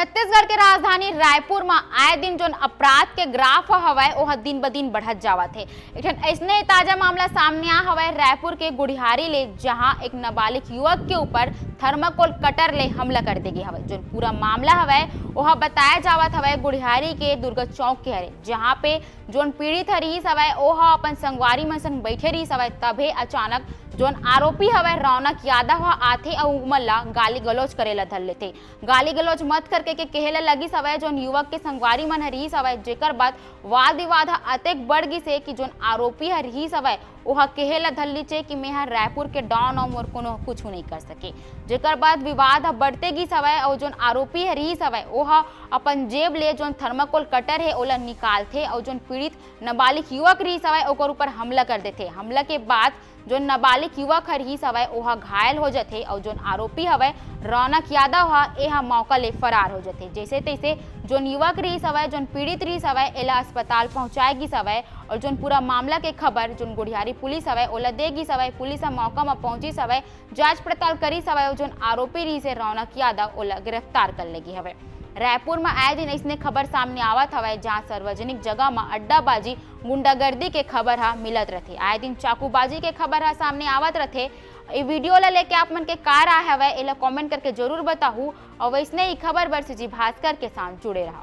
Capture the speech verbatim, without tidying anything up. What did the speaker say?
छत्तीसगढ़ के राजधानी रायपुर म आए दिन जोन अपराध के ग्राफ हवय, ओह दिन ब दिन बढ़त जावत हे। एक ठन अइसने ही ताजा मामला सामने आ हवय रायपुर के गुढ़ियारी ले, जहां एक नाबालिग युवक के ऊपर थर्माकोल कटर ले हमला कर दे गे हवय। जोन पूरा मामला हवय, ओह बताया जावत हवय गुढ़ियारी के दुर्गा चौक के हरे, जहां पे जोन पीड़ित ह रिहिस हवय, ओह अपन संगवारी मन संग बैठे रिहिस हवय, तभे अचानक जोन आरोपी हवय रौनक यादव ह आथे अउ उमन ला गाली गलौज करे ला धर लेथे। गाली गलौज मत करके के कहे ला लगिस हवय जोन युवक के संगवारी मन ह रिहिस हवय, जेकर बाद वाद विवाद ह अतेक बढ़ गिस हे कि जोन आरोपी ह रिहिस हवय, ओह कहे ला धर लिचे कि मैं ह रायपुर के डॉन अउ मोर कोनो कुछ नहीं कर सके। जेकर बाद विवाद ह बढ़ते गिस हवय अउ जोन आरोपी ह रिहिस हवय, ओह अपन जेब ले जोन थर्माकोल कटर हे, ओला निकालथे अउ जोन पीड़ित नाबालिग युवक रिहिस हवय, ओकर ऊपर हमला कर देथे। हमला के बाद जोन नाबालिग युवक ह रिहिस हवय, ओह घायल हो जथे अउ जोन आरोपी हवय रौनक यादव ह, एह मौका ले फरार हो जथे। जैसे तैसे जोन युवक रिहिस हवय, जोन पीड़ित रिहिस हवय, एला अस्पताल पहुंचाए गिस हवय अउ जोन पूरा मामला के खबर जोन गुढ़ियारी पुलिस हवय, ओला दे गिस हवय। पुलिस ह मौका म पहुंचिस हवय, जांच पड़ताल करिस हवय अउ जोन आरोपी रिहिस हे रौनक यादव, ओला गिरफ्तार कर ले गे हवय। रायपुर म आए दिन अइसने खबर सामने आवत हवय, जहां सार्वजनिक जगह म अड्डाबाजी, गुंडागर्दी के खबर ह मिलत रथे। आए दिन चाकूबाजी के खबर ह सामने आवत रथे। ए वीडियो ला लेके आप मन के का राय हवय, एला कमेंट करके जरूर बताहू। अउ वैसने ही खबर बर सीजी भास्कर के साथ जुड़े रहू।